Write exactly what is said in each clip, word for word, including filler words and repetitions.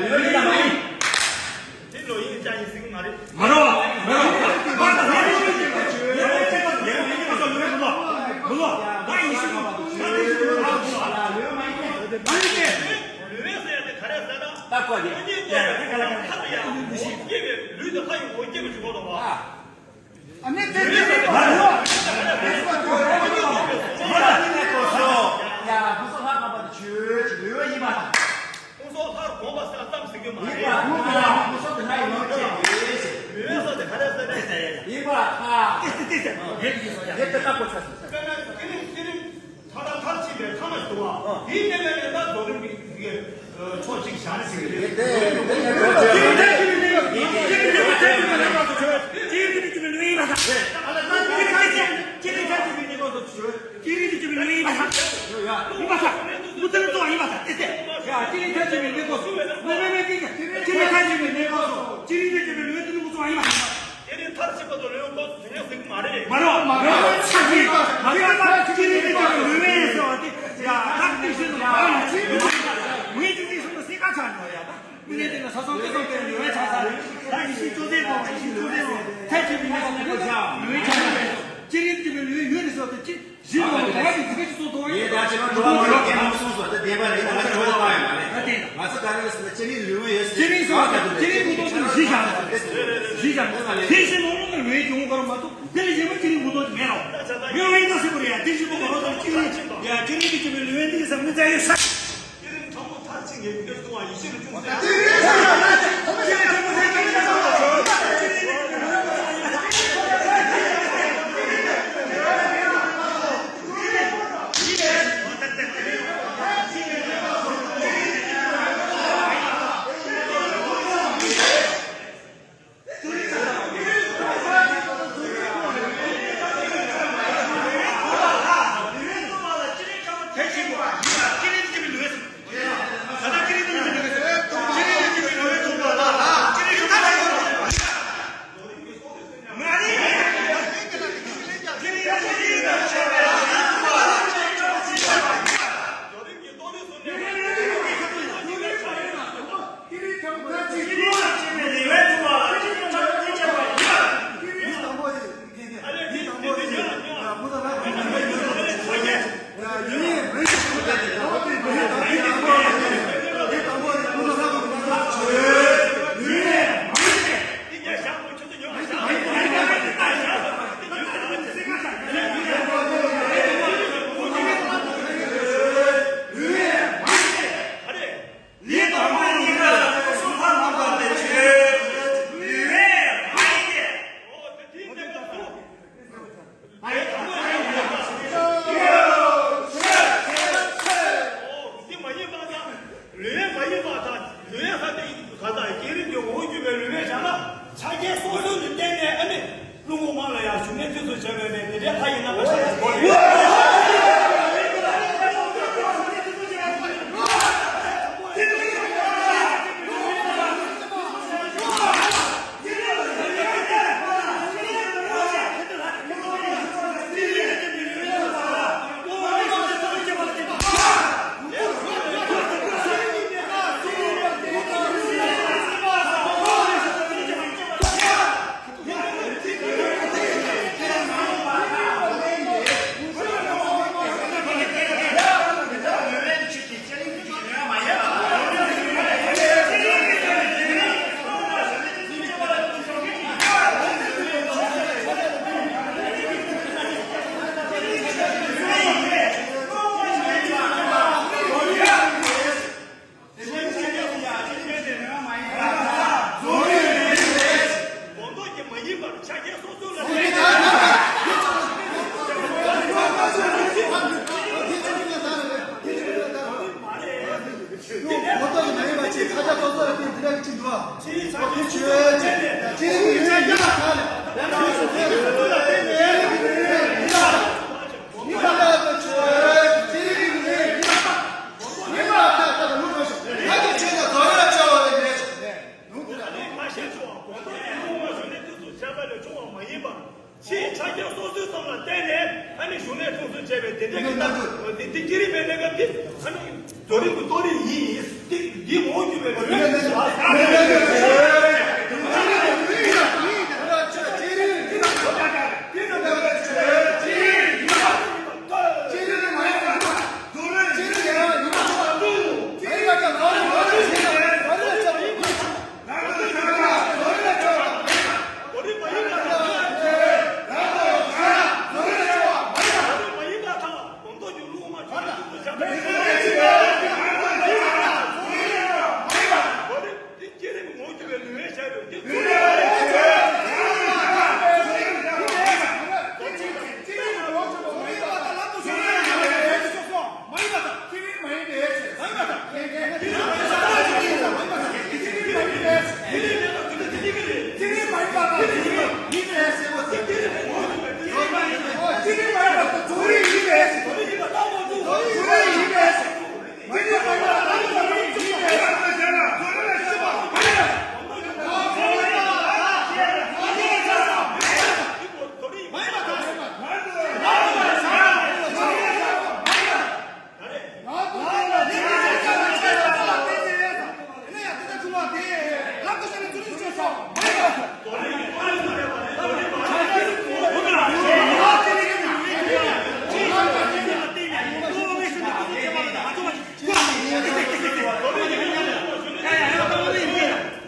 ལོས་ཡིན་དང་མ་ཡིན། དེ་ལོས་ཡིན་ཅང་ཡིན་ཟིག་མ་རེད། མ་རེད་བ། མ་རེད་བ། ང་ད་ལོས་ཡིན་ཟིག་མ་རེད། ལོས་ཡིན་ཟིག་མ་རེད། ང་ཡིན་ཟིག་མ་རེད། ང་ཡིན་ཟིག་མ་རེད། ལོས་ཡིན་ཟེར་ཡ་དེ་ག་རེ་ཟེར་ན། ད་གོ་དེ། ཡ་ཡ་ད་ག་ལ་ག་ལ། ལུས་དེ་ལྷ་ཡི་འོ་སྐྱེ་བའི་འཇུག་གོ་དང་བ། ཨ་ནི་དེ་དེ་དེ་མ་རེད། ཡ་སྐུ་གསུང་ཐུགས་ལ་དགོངས་པ་དེ་ཆོས་ཀྱི་ལུས་ཡིན་པ་དང་། སྐུ་གསུང་ཐུགས་ལ་དགོངས་པ་ཟེར་ཙམ་ཟེར་གྱི་མ་རེད། ཡིན་པ་སྐུ་གསུང་ཐུགས་ལ་ཡིན་པ་ཆོས་ཡིན། ལུས་ཟེར་དེ་ག་རེ་ཟེར་ན། ཡིན་པ་ལ་ཐ། དེ་དེ་དེ་དེ་ཡིན་སོ་ཡ། དེ་ལྟ་གོ་ཆ་སོ། དཔེར་ན་དེ་རིང་དེ་རིང་ད་ལྟ་མཐར་ཕྱིན་པའི་ཐ་མ་ཞིག་འདུག་བ། དེའི་གནས་ལ་ནི་ད་རྫོགས་རིམ་གྱི་ཕྱོགས་གཅིག་བཞག་ན་ཟེར་གྱི་རེད། དེ་རིང་མཐར་ཕྱིན་པ་དང་ལོས་ཡོང་གོ་སོང་ཟེར་ནས་ཟེར་གྱི་མ་རེད། མ་རེད་བ། མ་རེད་བ། ཅི་རིགས་དེ་ཅི་རིགས་དེ་ཅི་རིགས་ལུས་ཡིན་ཟེར་བ་དེ་ཡ་ད་དེ་བཞིན་དུ་མ་རེད། ངས་ཅི་ཟིག་གསུངས་ན་སེ་ཀ་ཆགས་ཡོད་ཡ། ད་མི་ལས་དེ་ལ་ས་སང་ཀི་སང་དེ་ལུས་ཡིན་ཆགས་ས་རེད། ད་ཡིད་བཞིན་ཅོ་ཙེ་པོ་ཡིད་བཞིན་ཅོ་ཙེ་པོ་ཐལ་ཆེ་མི་ལས་ཀ་ལས་ཀ་ལུས་ཡིན་ཆགས་ས་རེད། ཅི་རིགས་དེ་ལུས་ཡོད་ནི་སོ་དེ་ཅི། གཞི་ལ་གོ་བ་དེ་ཚིག་གཅིག་གསུངས་ཐུབ་པ་ཡིན། ངས་ད་ཕྱི་མ་འགྲོ་བ་མི་རོ་རྒན་མོ་གསུངས་སོང་། ད་བདེན་པ་རེད། ང་ལ་འགྲོ་བ་བཏང་ཡོད་མ་རེད། ད་བདེན། ང་ཚོ་ག་རེ་རེད་ཟེར་ན་ཅི་རིགས་ལུས་ཡོད་ཟེར། ཅི་རིགས་སོ་ཅི་རིགས་མུ་ཏོག་ཅི་རིགས་གཞི་བཞག་གཞི་བཞག་དེ་བཞིན་ནོར་ལུག་ནི་ལུས་ཡོད་ཀྱང་ག་རེ་མ་གཏོགས་དེ་ལས་གཞན་པ་ཅི་རིགས་མུ་ཏོག་ཅི་མེད་རོ། ཡོད་ཡིན་ད་སྲིད་པོ་རེད་ཡ། དེ་བཞིན་པོ་ག་རོ་དང་ཅི་རིགས་ཡ་ཅི་རིགས་ཀྱི་ཅི་མི་ལུས་ཡོད་འདི་ཟེར་མི་ཚེ་ཡོད་ས། དེ་རིང་དྲང་པོ་མཐར་ཕྱིན་གྱི་མི་སྣ་གསུང་བ་ཡེ་ཤེས་ལ་ཅུང་ཟད། འདི་མ་ཡིན་པ་དང་། ལུས་མ་ཡིན་པ་དང་ལུས་ཧ་དེ་ག་དང་བསྐྱེད་རིམ་གྱི་འོག་གྱུར་པའི་ལུས་པའི་བྱ་ལ་ཆ་རྐྱེན་སོ་སོ་ནས་བརྟེན་ནས་ཨ་ནི་ཀླུ་མོ་མ་ལ་ཡང་བཞུགས་གནས་དུས་སུ་བྱ་བའི་མེད་དེ་འདྲའི་ལྷ་ཡི་རྣམ་པ་ཤར་བ་ཞིག་གོ་རེད། ཕྱིའི་ཆ་རྐྱེན་སོ་སོའི་ཙམ་ལ་བརྟེན་ནས་ཨ་ནི་བཞུགས་གནས་སྲུང་བརྩི་བྱས་པའི་དེ་འདྲའི་གི་རྟགས་འདི་འདི་བསྐྱེད་རིམ་པའི་གནས་སྐབས་འདི་ཨ་ནི་རྫོགས་རིམ་གྱི་རྟོགས་རིམ་ཡིན། འདི་འདི་འོག་གྱུར་པའི་ལུས་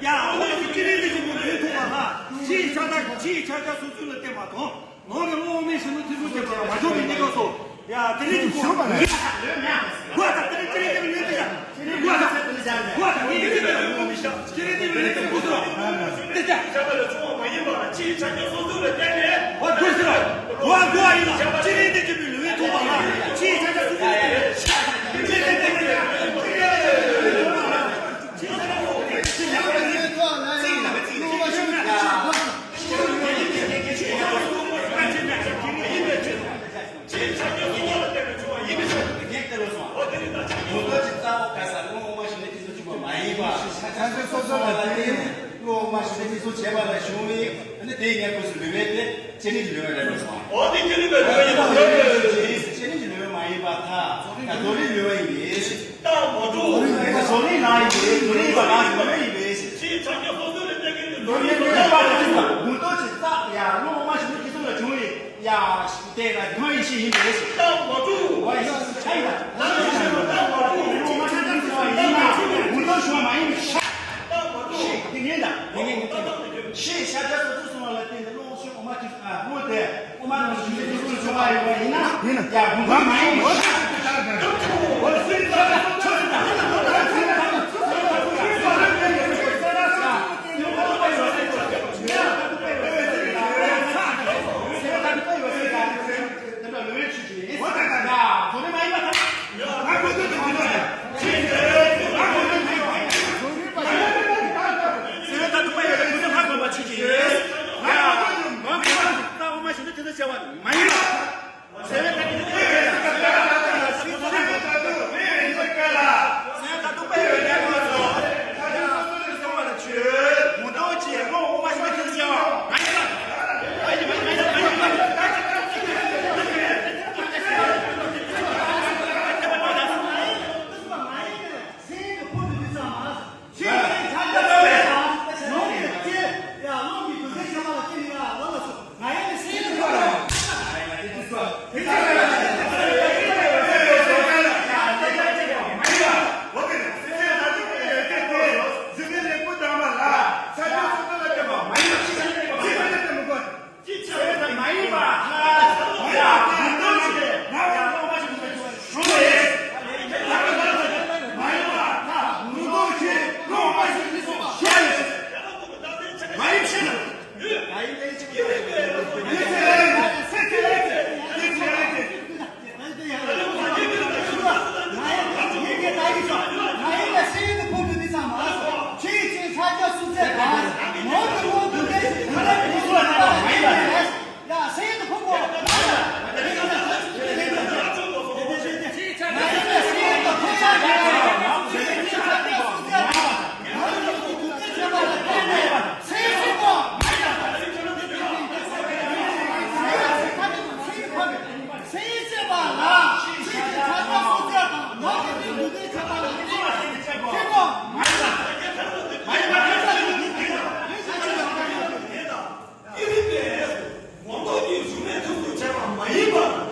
ཡ། ཨོ་ཡ། ཅི་རིགས་འདི་བཞིན་དུ་ལུས་ཐུབ་པ་ལ། ཕྱིའི་ཆགས་སྡང་། ཕྱིའི་ཆགས་སྡང་སོ་སོ་ལ་བརྟེན་པ་དང་། ནང་གི་བློ་དབང་མེད་བཞིན་དུ་ཐེ་ཚོམ་སྐྱེས་པ་ལ་མ་བྱུང་བའི་གནས་སྐབས་སུ། ཡ། དེ་རིང་གི་གོ་བ། གོ་བ་དང་། དེ་རིང་དེ་རིང་དེ་རིང་ལུས་དེ་བཞག་གོ་བ་དང་། གོ་བ་དང་། ངས་ཀྱི་དེ་ལ་བློ་མི་བཞག་ཅི་རིགས་འདི་བཞིན་དུ་ལུས་ཐུབ་པ་ལ། དེ་བཞག་ཕྱིའི་ཆགས་སྡང་སོ་སོ་ལ་བརྟེན་ནས། འོ། དགོས་ཟེར་བ། འོ། དགོས་ཡིན་ལ། ཅི་རིགས་འདི་བཞིན་དུ་ལུས་ཐུབ་པ་ལ། ཕྱིའི་ཆགས་སྡང་སོ་སོ་ལ་བརྟེན་ནས། ངས་བལྟས་པ་སོང་། མུ་སྟེགས་ཀྱི་རྩ་བ་ག་ས་བློ་དབང་མེད་བཞིན་དུ་ཐེ་ཚོམ་བྱུང་བ་མ་ཡིན་པ། ཆགས་སྡང་སོ་སོ་ལ་བརྟེན་ནས་བློ་དབང་མེད་བཞིན་དུ་ཐེ་ཚོམ་བྱས་པ་ལ་བྱུང་བའི། ཨ་ནི་དེའི་ངས་བཀོད་སོང་ལུས་པའི་དེ་སྐྱེ་གནས་ཀྱི་ལུས་པ་རེད་པ་སོང་། འོ། དེ་སྐྱེ་གནས་ཀྱི་ལུས་པ་ཡིན་པ་ལྟར། སྐྱེ་གནས་ཀྱི་ལུས་པ་མ་ཡིན་པར་ཐལ། ད་བག་ལེབ་ལུས་པ་ཡིན་པས། རྟགས་མ་གྲུབ། བག་ལེབ་ལ་ཡིན་པས། བག་ལེབ་ཡིན་པ་ལ་ལུས་པ་ཡིན་པས། ཕྱིའི་ཆགས་སྡང་སོ་སོ་ལ་བརྟེན་ནས་ལུས་པ་ཡིན་པ་ལྟར། མུ་སྟེགས་ཀྱི་རྩ་བ་ཡ་བློ་དབང་མེད་བཞིན་དུ་ཐེ་ཚོམ་ལ་བྱུང་བའི། ཡ། དེ་ལ་དོན་ཡིད་ཤེས་ཡིན་པས། རྟགས་མ་གྲུབ། འོ་ཡ། ཆ་ཡིན་ད། རྟགས་མ་གྲུབ། རྟགས་མ་གྲུབ། མུ་སྟེགས་ཞུ་བ་མ་ཡིན་པའི་ཕྱིར། མུ་སྟེགས་ཞུ་བ་མ་ཡིན་པའི་ཕྱིར། རྟགས་མ་གྲུབ། ཤེས། དེ་ངེས་ད། དེ་ངེས་ངེས་ད། ཕྱིའི་ཆགས་སྡང་སོ་སོ་སོང་བ་ལ་བརྟེན་ནས་བློ་ཞུ་འོ་མ་དེ། ཨ། བློ་དེ་འོ་མ་རང་བཞིན་གྱིས་ཐེ་ཚོམ་བྱུང་བ་ཡིན་པ་ཡིན་ན། ཡིན་ན། ཡ། མུ་སྟེགས་མ་ཡིན་པའི་ཕྱིར། དེ་འདྲ་ལོས་ཡོད་ཆུ་ཅི་ཡིན། ཡ། རྫོགས་རིམ་མ་ཡིན་པ་དང་། ཡ། ང་ཀུན་ཏུ་དུ་ཀུན་ཏུ་ཡ། ཆེ་ཆེ། ང་ཀུན་ཏུ་དུ་ཡ། རྫོགས་རིམ་མ་ཡིན་པ་དང་། སེམས་ལ་ཐུག་པ་ཡོད་ན་ཀུན་ཏུ་ལྷ་བསྒོམ་པ་ཆུ་ཅི་ཡིན། ཡ། ང་ཀུན་ཏུ་དུ་ཡ། རྟགས་འོ་མ་བཞིན་དུ་དེ་ཚོ་བྱ་བ་མ་ཡིན་པ། སེམས་ལ་ཐུག་པ་ཡོད་ན་ཀུན་ཏུ་ལྷ་བསྒོམ་པ་ཆུ་ཅི་ཡིན། སེམས་ལ་ཐུག་པ་ཡོད་ན་ཀུན་ཏུ་ལྷ་བསྒོམ་པ་ཆུ། མུ་སྟེགས་ཀྱི་བློ་དབང་མེད་བཞིན་དུ་ཐེ་ཚོམ་བྱ་བ་མ་ཡིན་པ།